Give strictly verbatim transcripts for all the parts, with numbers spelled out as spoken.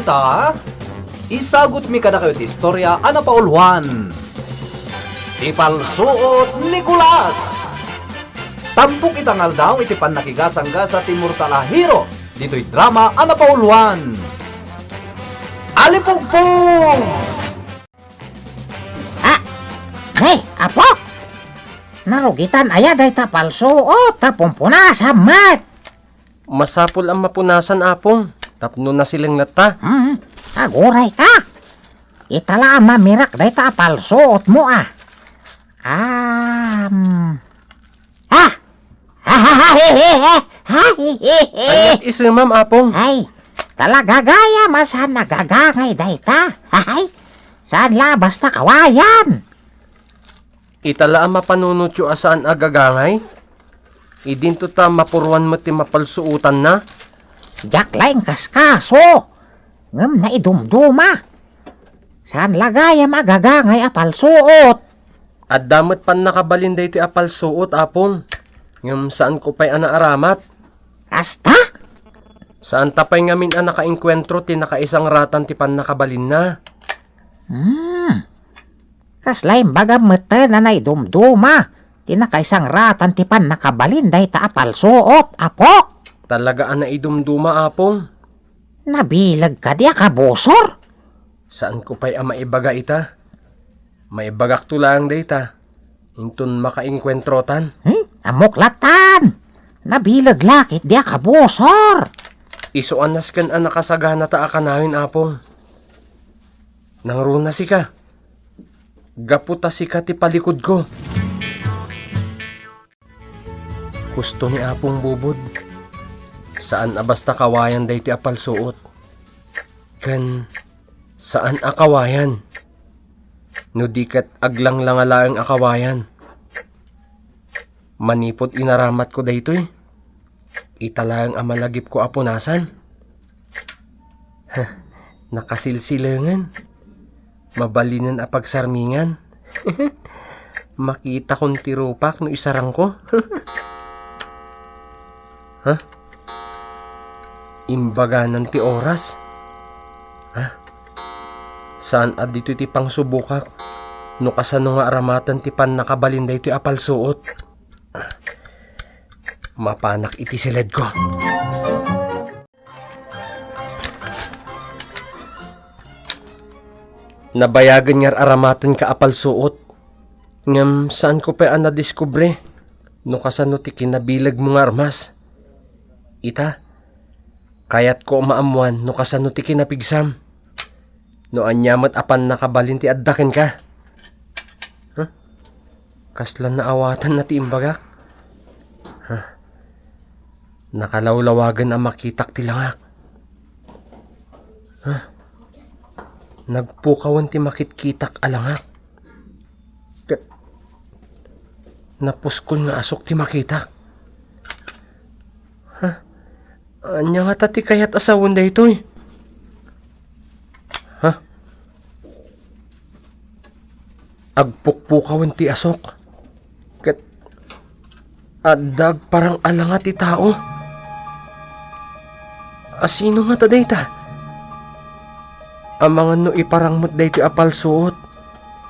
Ta, isagutmi kadakayo ti istorya a napauluan, Ti Palsuot ni Kulas. Tampok ita nga aldaw iti pannakigasanggasa ti mortal a hero ditoy drama a napauluan, Alipugpog! Ah! Hey, apo! Narugitan aya dayta palsuot ta pumpunasan met! Masapul a mapunasan, Apong, tapno nasileng latta. Hmm, aguray ka. Ita la a mamirak dayta a palsuotmo, a. Am. Ah! Aniat isu, ma'am, Apong? Ay, talaga gayam a saan a gagangay dayta. Ay, saan la basta kawayan. Ita la a mapanunotyo a saan a gagangay? Idinto ta mapuruan met ti mapalsuotanna? Diak la inkaskaso, ngem naidumduma. Saan la gayam a gagangay a palsuot. Adda met pannakabalin daytoy a palsuot, Apong. Ngem saanko pay a naaramat. Kasta? Saanta pay ngamin a nakaengkuentro ti nakaisangratan ti pannakabalinna. Hmm. Kasla imbagam met a naidumduma ti nakaisangratan ti pannakabalin dayta a palsuot, apo? Talaga a naidumduma, Apong. Nabileg kadi a kabusor? Saanko pay a maibaga ita. Maibagakto laeng dayta. Inton makaengkuentrotan. Hmm? Ammok latan! Nabileg la ketdi a kabusor! Isu a nasken a nakasaganata a kanayon, Apong. Nangruna sika. Gapu ta sika ti palikudko. Husto ni Apong Bubod. Saan a basta kawayan daytoy a palsuot. Ken saan a kawayan. No di ket aglanglanga laeng a kawayan. Manipud inaramatko daytoy, ita laeng a malagipko a punasan. Heh, nakasilsilengen. Mabalinen a pagsarmingan. Makitakon ti rupak no isarangko. Ha? Imbaganan ti oras. Ha? Saan a ditoy ti pangsubokak no kasano nga aramaten ti pannakabalin daytoy a palsuot. Mapanak iti siledko. Nabayagen nga ar-aramatenka a palsuot. Ngem saanko pay a nadiskubre no kasano ti kinabilegmo nga armas. Ita, kayatko a maammoan no kasano ti kinapigsam. No ania met a pannakabalin ti adda kenka. Huh? Kasla naawatanna ti imbagak. Huh? Nakalawlawagen a makitak ti langak. Huh? Nagpukawen ti makitkitak a langak. Ket napuskol nga asok ti makitak. Ha? Ania ngata ti kayat a sawen daytoy? Ha? Agpukpukawen ti asok. Ket adda agparang a langa ti tao. Asino ngata dayta? Amangan no iparang met daytoy a palsuot,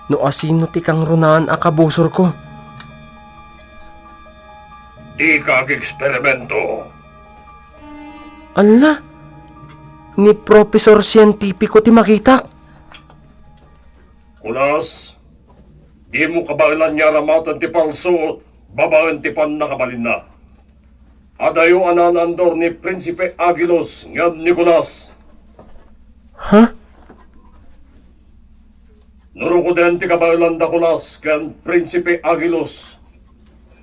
no asino ti kangrunaan a kabusorko. Dika ageksperimento. Ala, ni Profesor Sientipiko ti makitak. Kulas, dimo kabaelan nga aramaten ti palsuot babaen ti pannakabalinna. Adayo a naan-andor ni Prinsipe Agilus ngem ni Kulas. Ha? No rukoden ti kabaelan da Kulas ken Prinsipe Agilus,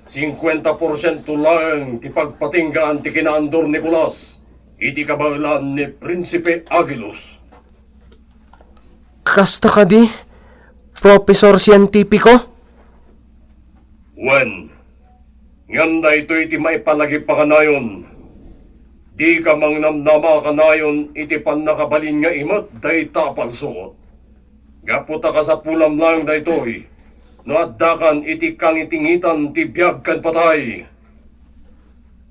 singkuenta porsiento laeng ti pagpatinggaan ti kinaandor ni Kulas iti kabaelan ni Prinsipe Agilus. Kasta kadi, Profesor Sientipiko? Wen, ngem daytoy ti maipalagip a kanayon. Dika mangnamnama a kanayon iti pannakabalin nga imet dayta a palsuot. Gapu ta kasapulam laeng daytoy, no addakan iti kangitingitan ti biag ken patay.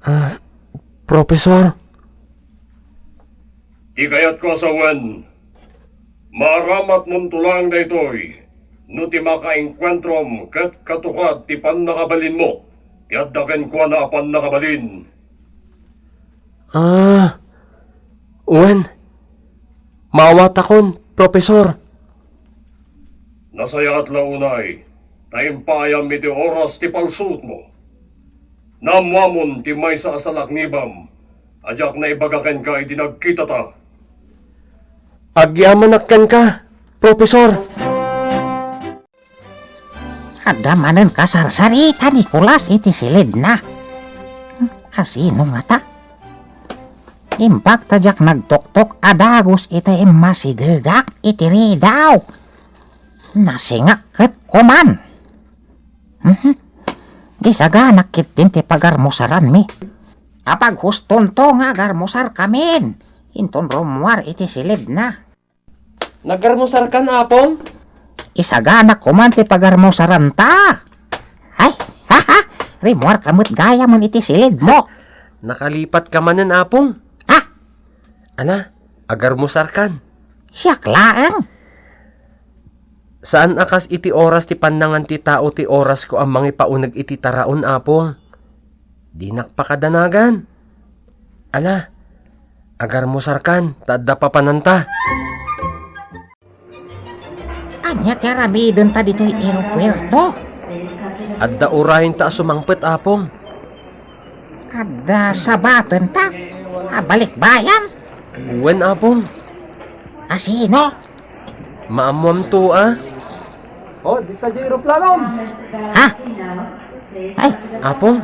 Ah, Profesor? Ti Ikayatko a sawen, maaramatmonto laeng daytoy no ti makaengkuentrom ket katukad ti pannakabalinmo ti adda kenkuana a pannakabalin. Ah, wen, maawatakon, Profesor. Nasayaat la unay, ta impaayam iti oras ti palsuotmo. Naammoamon ti maysa a salaknibam a diak naibaga kenka idi nagkitata. Agyamanak kenka, Profesor. Adda manen kasarsarita ni Nicolas iti silidna. Asino ngata? Imbag ta diak nagtoktok a dagus iti immasidegak iti ridaw. Nasingak ket kuman. Mhm. Isaganak ketdin ti pagarmusaranmi. Apaghustonto nga agarmusarkamin. Inton rummuar iti silidna. Nagarmusarkan, Apong? Isaganak kuman ti pagarmusaranta. Ay, ha, ha! Rimmuarka met gayam iti silidmo. Nakalipatka manen, Apong? Ha? Ala, agarmusarkan. Siak laeng. Saan a kas iti oras ti pannangan ti tao ti orasko a mangipauneg iti taraon, Apong. Dinak pakadanagan. Ala, agarmusarkan, ta adda papananta. Ania ti aramidenta ditoy aeropuerto? Adda urayenta a sumangpet, Apong. Adda sabatenta a balikbayan? Wen, Apong. Asino? Maammoamto a. Oh, dita di eroplano. Ha? Ay, Apong,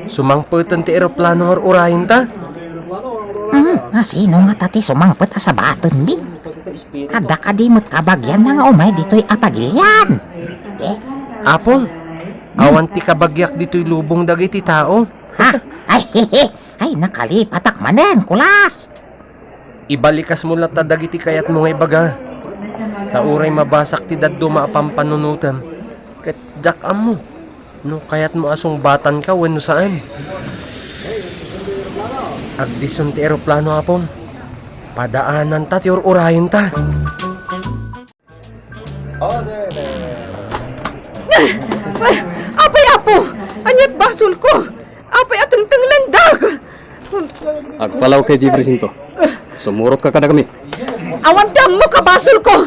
sumangpeten ti eroplano nga ur-urayenta. Hmm, asino ngata ti sumangpet a sabatenmi? Adda kadi met kabagianna nga umay ditoy a pagilian? Eh? Apong, awan ti kabagiak ditoy lubong dagiti tao. Ha? Ay, he, he. Ay, nakalipatak manen, Kulas. Ibalikasmo latta dagiti kayatmo nga ibaga. Ta uray mabasak ti dadduma a pampanunotem, ket diak ammo no kayatmo a sungbatanka wenno saan. Agdison ti eroplano, Apong. Padaananta ti ur-urayenta. Ay, apay, Apo! Ania't basolko? Apay a tengtenglendak? Agpalaw kay Jay Presinto. Sumurotka kadakami. Awan ti ammok a basolko.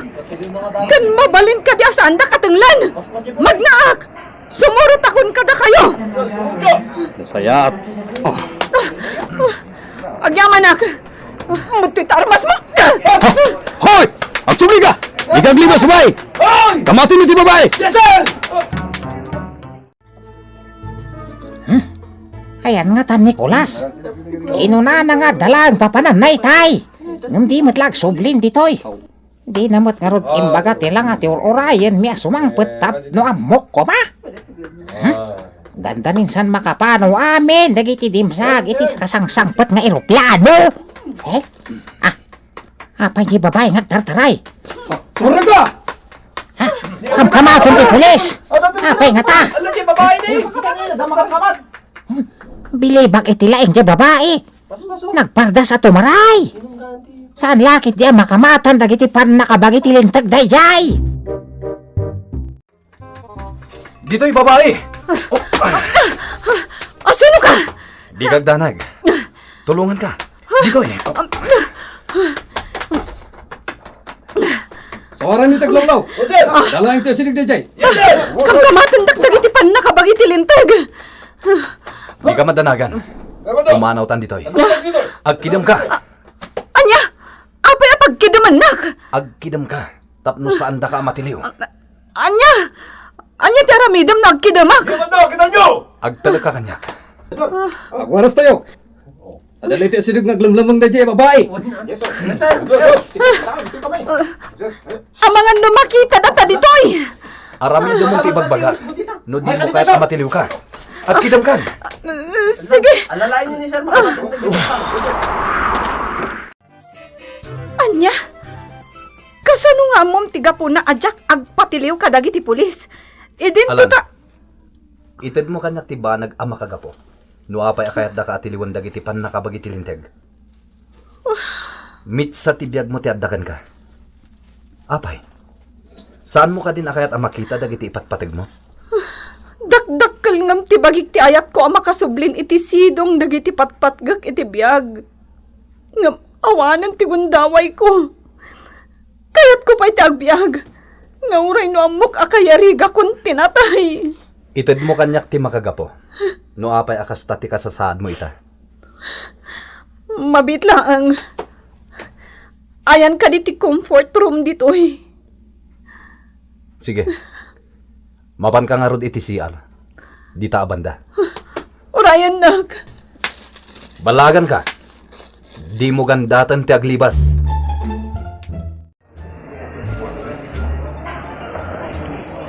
Ken mabalin kadi a saandak a tenglen. Magnaak! Sumurotakon kadakayo! Nasayaat. Oh. Agyamanak! Muttoy ta armasmo! Hoy! Agsubli ka! Di ka aglimas, babae! Hoy! Kamatin ti babae! Yes, sir! Hmm? Ayan nga tan Nicolas. Inunana nga adda laeng papananna itay. Ngem di met la agsublin ditoy. Dina met ngarud imbaga ti langa ti ur-urayenmi a sumangpet tapno ammok koma. Hmm? Dandaninsan makapano amin dagiti dimsag iti kasangsangpet nga eroplano. Eh? Ah, apay ti babae nga agtartaray? Sumurot ka! Ha? Kamkamaton ti pulis! Apay ngata? Ano ti babae ni? Kita niyo, dama kamkamat! Bilibak iti laing ti babae. Nagpardas a tumaray. Saan la ketdi a makamatan dagiti pannakabagi ti linteg daydiay? Ditoy, babae! Oh. Asino ka? Di ka agdanag. Tulungan ka. Ditoy. Sawaran ni Taglawlaw. Dalaeng ti asideg daydiay. Kamkamatendak dagiti pannakabagi ti linteg. Di ka madanagan. Pumanawtan ditoy. Agkidem ka. Ania? Apay a pagkidemannak? Agkidem ka. Tapno saandaka a matiliw. Ania? Ania ti aramidem no agkidemak? Agtalek ka kaniak. Agwaras tayo. Adda laeng ti asideg nga aglemlemmeng daydiay a babai. Amangan no makita data ditoy. Aramidem ti ibagbagak. No dimo kayat a matiliw ka. Agkidem kan. Sige. Alalayan ni sir, makapatulog. Ania? Kasano nga ammom ti gapuna a diak agpatiliw kadagiti pulis? Idinto Alan, ta- itedmo kaniak ti banag a makagapu no apay a kayatdaka a tiliwen dagiti pannakabagi ti linteg. Mitsa ti biagmo ti adda kenka. Apay, saanmo kadin a kayat a makita dagiti ipatpategmo? Dakdakkel ngem ti bagik ti ayatko a makasublin iti sidong dagiti patpatgek iti biag. Ngem awanen ti gundawayko. Kayatko pay ti agbiag. Nga uray no ammok a kayarigakon ti natay. Itedmo kaniak ti makagapu. No apay a kasta ti kasasaadmo ita. Mabiit laeng. Ayan kadi ti comfort room ditoy. Sige. Mapanka ngarud iti C R. Dita a banda. Urayennak. Ballaganka. Dimo gandaten ti aglibas.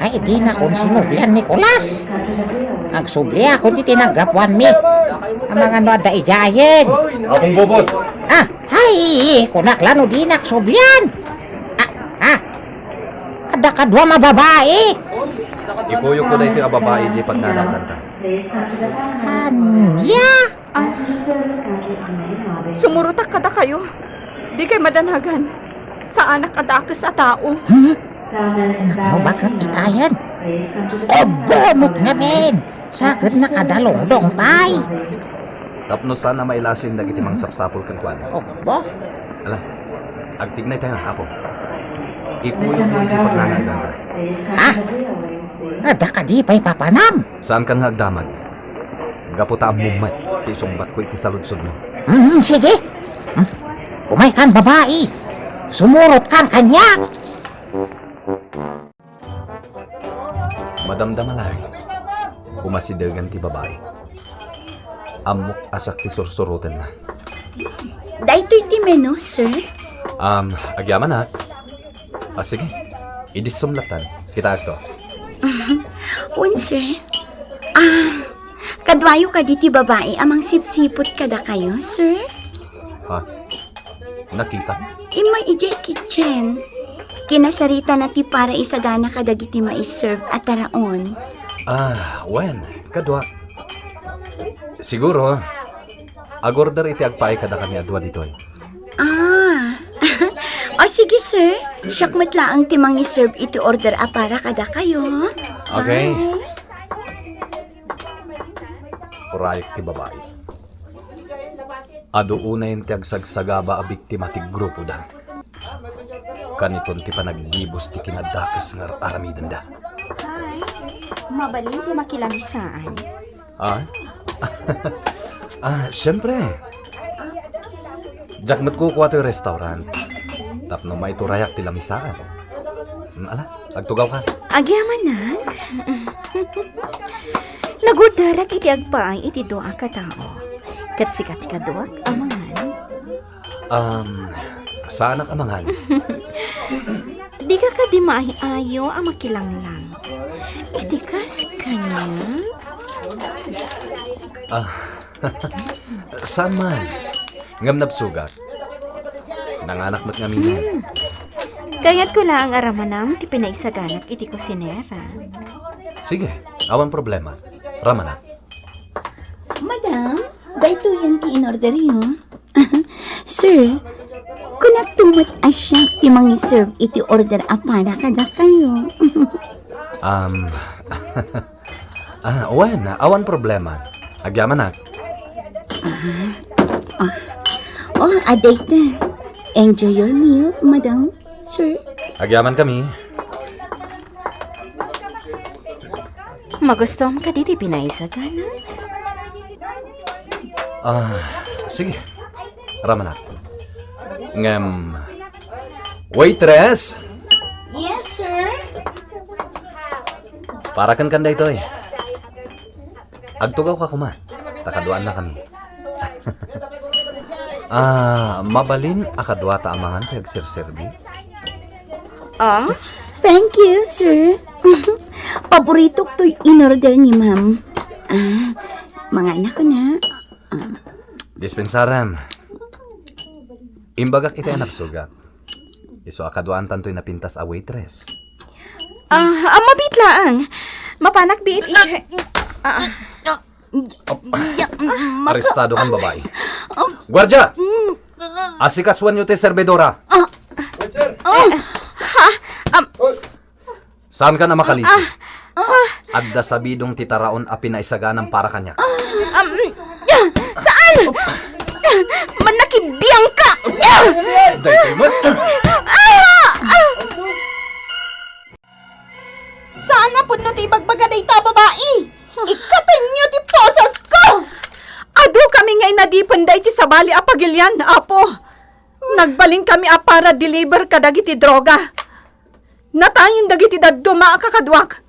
Ay, dinakon sinublian, Nicolas. Agsubliakon ti tinaggapuanmi. Amangan no adda idiayen. Apong Bobot. Ah, ay, kunak la no dinak sublian. Ah, ah. Adda kaduam a babai. Ikuyogko daytoy a babai diay pagnanaganta. Ania? Ah, sumurotak kadakayo. Dikay madanagan. Saanak a dakes a tao. Hmm? Ano baket itayen? Obo met ngamin! Sakit nakadalongdong pay! Tapno saan a mailasin dagiti mangsapsapul kenkuana. Obo? Ala, agtignay tayo, Apo. Ikuyogmo iti pagnanaganta. Ha? Adda kadi pay papanam? Saankan nga agdamag? Gapu ta ammom met ti isungbatko iti saludsodmo. Hmm, sige. Hmm. Umaykan, babai. Sumurotkan kaniak. Madamdama laeng. Umasidegan ti babai. Ammok a siak ti sursurotenna. Daytoy ti menu, sir. Um, agyamanak. Ah, sige. Idissum lattan. Kitaekto. Wen, sir. Ah, kaduayo kadi ti babai a mangsipsiput kadakayo, sir? Ha? Nakita? Immay idiay kitchen. Kinasaritana ti para isagana kadagiti maiserve a taraon. Ah, wen, kadua. Siguro, agorder iti agpaay kadakami a dua ditoy. Ah. O, sige, sir. Siak met laeng ti mangiserve iti order a para kadakayo. Okay. Bye. Urayek ti babai. Adu unayen ti agsagsagaba a biktima ti grupoda. Kaniton ti panaggibus ti kinadakes nga ar-aramidenda. Hi. Mabalin ti makilamisaan. Ah? Ah, siyempre. Diak met kukua toy restaurant. Tapno maiturayak ti lamisaan. Mm, ala, agtugawka. Agyamanak. Nagorderak iti agpaay iti dua a katao. Ket sika ti kaduak a mangan. Um, saanak a mangan? Dika kadi maay-ayo a makilanglang iti kas kaniak? Ah, saan man. Ngem nabsogak. Nanganak met ngamin. Hmm. Kayatko laeng a ramanam ti pinaisaganak iti kusinera. Sige, awan problema. Ramanak. Madam, daytoyen ti inorderyo. Sir, kunakto met a siak ti mangiserve iti order a para kadakayo. Um, ah, wen, awan problema. Agyamanak. Ah, ah. Oh, adayta. Enjoy your meal, madam, sir. Agyaman kami. Magustom kadi ti pinaisagana? Ah, sige. Ramanak. Ngem, waitress! Yes, sir? Para kenkan daytoy. Agtugawka koma. Ta kaduaannakami. Ah, mabalin a kaduata a mangan ti agserserbi? Ah? Thank you, sir. Paboritok toy inorder ni ma'am. Ah, manganakon. Ah. Dispensarem. Imbagak iti a nabsogak. Isu a kaduaantan toy napintas a waitress. Ah, ah, mabiit laeng. Mapanak biit i-, ah, ah. Arestado kan babai. Guardia! Asikasuanyo ti servidora. Ah. Ah. Ha? Am- Saankan a makalis? Ah. Adda sabidong ti taraon a pinaisagana para kaniak. Am, saan? Mannakibiangka! Daytoy met. Ah! Ah! Saan a pudno ti ibagbaga dayta a babai? Ikkatenyo ti pusosko! Adu kami nga inadipen daydi sabali a pagilian, Apo. Nagbalin kami a para deliver kadagiti droga. Natayen dagiti dadduma a kakaduak.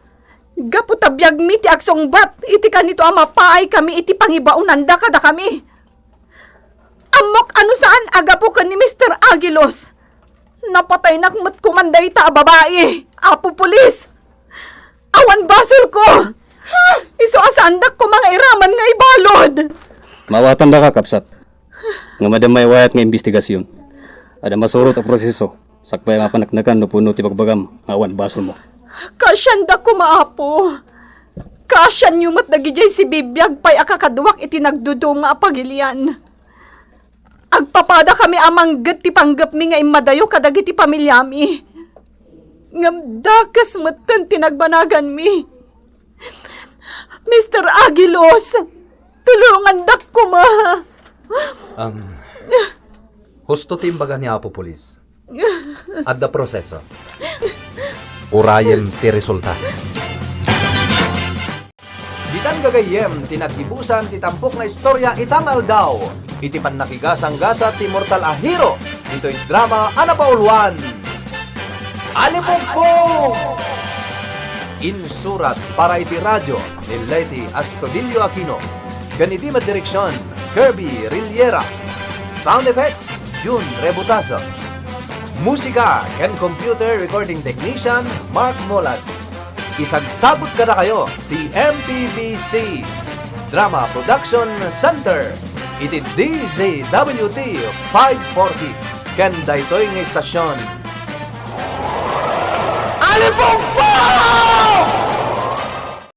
Gapu ta biagmi ti agsungbat iti kanito a mapaay kami iti pangibaonanda kadakami. Ammok a no saan a gapu ken ni Mister Aguilos. Napataynak met koman dayta a babai, Apo Pulis. Awan basolko. Isu a saandak koma nga iraman nga ibalud. Maawatandaka, kabsat. Ngem adda mayat nga imbestigasion. Adda masurot a proseso, sakbay a mapaneknekan no pudno ti bagbagam nga awan basolmo. Kaasianda koma, Apo. Kaasianyo met dagidiay sibibiag pay a kakaduak iti nagduduma a pagilian. Agpapadakami a mangted ti panggepmi nga immadayo kadagiti pamiliami. Ngem dakes metten ti nagbanaganmi. Mister Aguilos, tulongandak koma. Am, husto ti imbaga ni Apo Pulis. Adda proseso. Urayem ti resulta. Ditan gagayyem ti naggibusan ti tampok nga istorya ita nga aldaw iti pannakigasanggasat ti mortal a hero ditoy drama a napauluan, Alipungpung! Insurat para iti radyo ni Leti Astudillo Aquino ken iti met direksion, Kirby Rillera. Sound effects, Jun Rebutaso. Musika ken computer recording technician, Mark Molag. Isagsagut kadakayo ti M P V C Drama Production Center iti D Z W T five forty ken daytoy nga istasyon. Alipungpung!